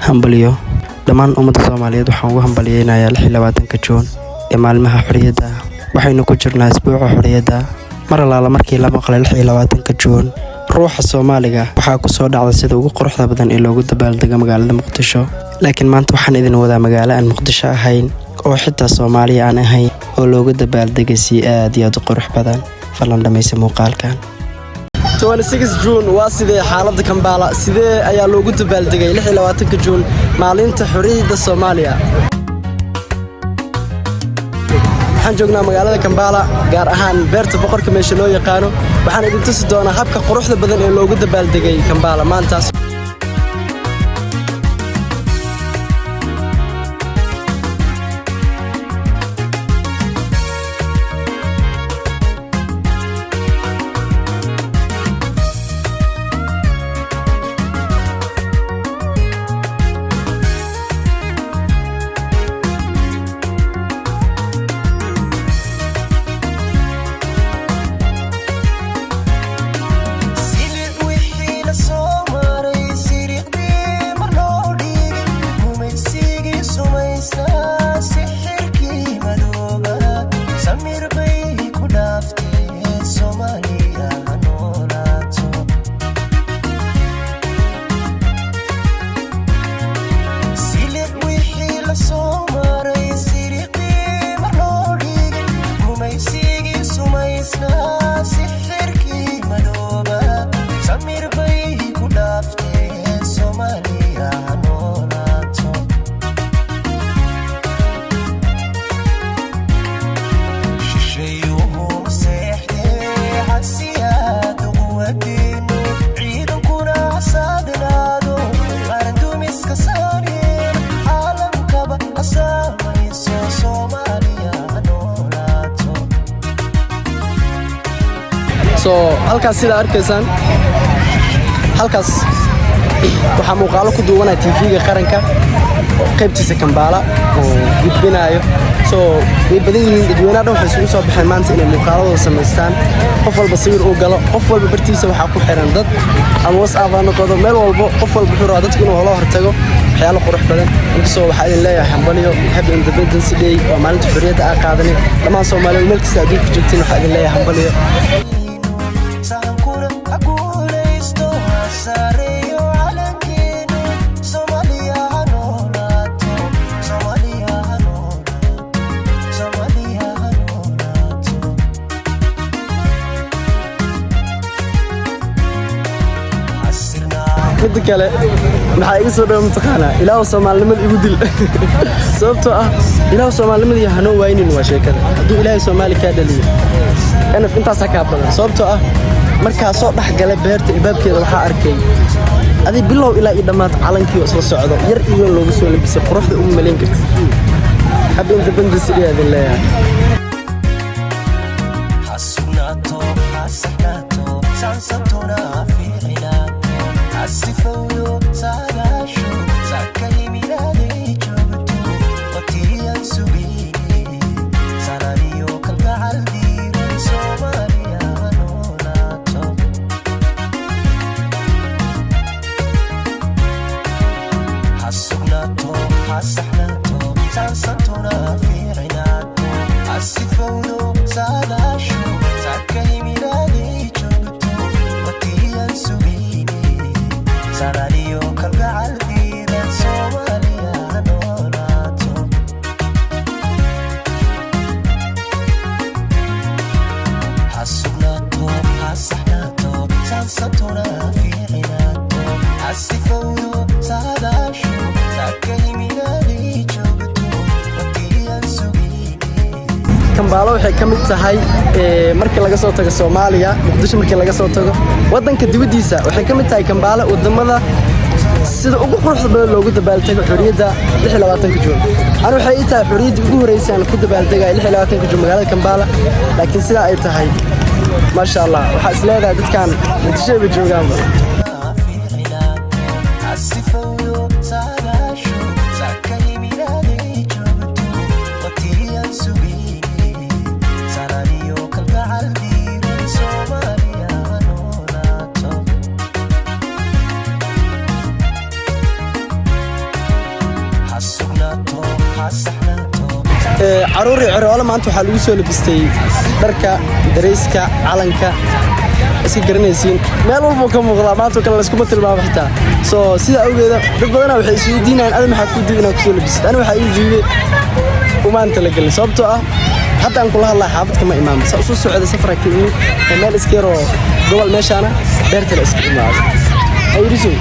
Hambalyo dhammaan ummadda Soomaaliyeed. Waxaan ugu hambalyeynayaa 26-ka Juun ee maalmaha xorriyadda. Waxaynu ku jirnaa isbuuca xorriyadda. Mar allaala markii la maqlay 26-ka Juun, ruuxa Soomaaliga waxaa kusoo dhacda sida ugu quruxda badan ee loogu dabaaldego magaalada Muqdisho. Laakiin maanta waxaan idin wadaa magaalo aan Muqdisho ahayn oo xitaa Soomaaliya aan ahayn oo loogu dabaaldegay si aad iyo aad u qurux badan. Falan dhamaysa muuqaalkan. Juun waa sidee xaaladda Kambaala? Sidee ayaa loogu dabaaldegay 26-ka Juun, maalinta xorriyadda Soomaaliya? Waxaan joognaa magaalada Kambaala, gaar ahaan Beerta Boqorka meesha loo yaqaano. Waxaan idin tusi doonaa habka quruxda badan ee loogu dabaaldegay Kambaala maantaas. So halkaas sidaa arkaysaan, halkaas waxaa muuqaalo ku duubanaya TV-ga qaranka qaybtiisa Kambaala oo gudbinaayo. So way badan yihiin dadweynaha dhan. Waxay isugu soo baxeen maanta inay muuqaaladooda samaystaan, qof walba sawir uu galo. Qof walba bartiisa waxaa ku xiran dad, ama WhatsApp ha noqodo, meel walbo. Qof walba wuxuu rabaa dadku inuu hola hortago waxyaalo qurux badan. Inkastoo waxaa idin leeyahay hambalyo, Happy Independence Day. Waa maalinta xorriyadda aa qaadanay. Dhammaan Soomaalida meel kasta adduunka joogtiin, waxaa idin leeyahay hambalyo. Midda kale maxaa iga soo dhow mataqaanaa? Ilaahu soomaalinimada igu dil, sababtoo ah Ilaahu soomaalinimada iyo hanoo waaynin waa sheekada. Hadduu Ilaahay Soomaali kaa dhaliyo, enaf intaasaa kaa badan, sababtoo ah markaa soo dhex gala beerta ilbaabkeeda, waxaa arkay adi bilow ilaa iyo dhammaad calankii oo isla socdo, yar iyo weyn loogu soo labisay. Quruxda uma malayn kartid. Happy Independence Day adin leeyahay. Kambaalo waxay ka mid tahay, markii laga soo tago Soomaaliya, Muqdisho markii laga soo tago, waddanka dibaddiisa waxay ka mid tahay Kambaalo waddamada sida ugu quruxda badan loogu dabaaldego xorriyadda 26-ka Juun. Ani waxay ii tahay xorriyaddii ugu horreysay aan ku dabaaldegayo 26-ka Juun magaalada Kambaala. Laakiin sidaa ay tahay, maasha Allah, waxaa is leedahay dadkan Muqdisho ayba joogaanba. Caruur iyo ciroole, maanta waxaa lagu soo labistay dharka dareyska calanka. Iska garanaysiin, meel walbuu ka muuqdaa. Maanta oo kale layskuma tilmaamo xitaa. So sidaa awgeeda dad badanaa waxay isweydiinayaan, "Adi maxaa kuu diiday inaad kusoo labisid?" Ani waxaa ii diiday umaan talagelin, sababtoo ah hadda aan kula hadlaa xaafadka ma imaan. Saa usoo socda safara ka imid ee meel iska yaroo gobol meeshaana beertala iska imaaday. Ayrisow.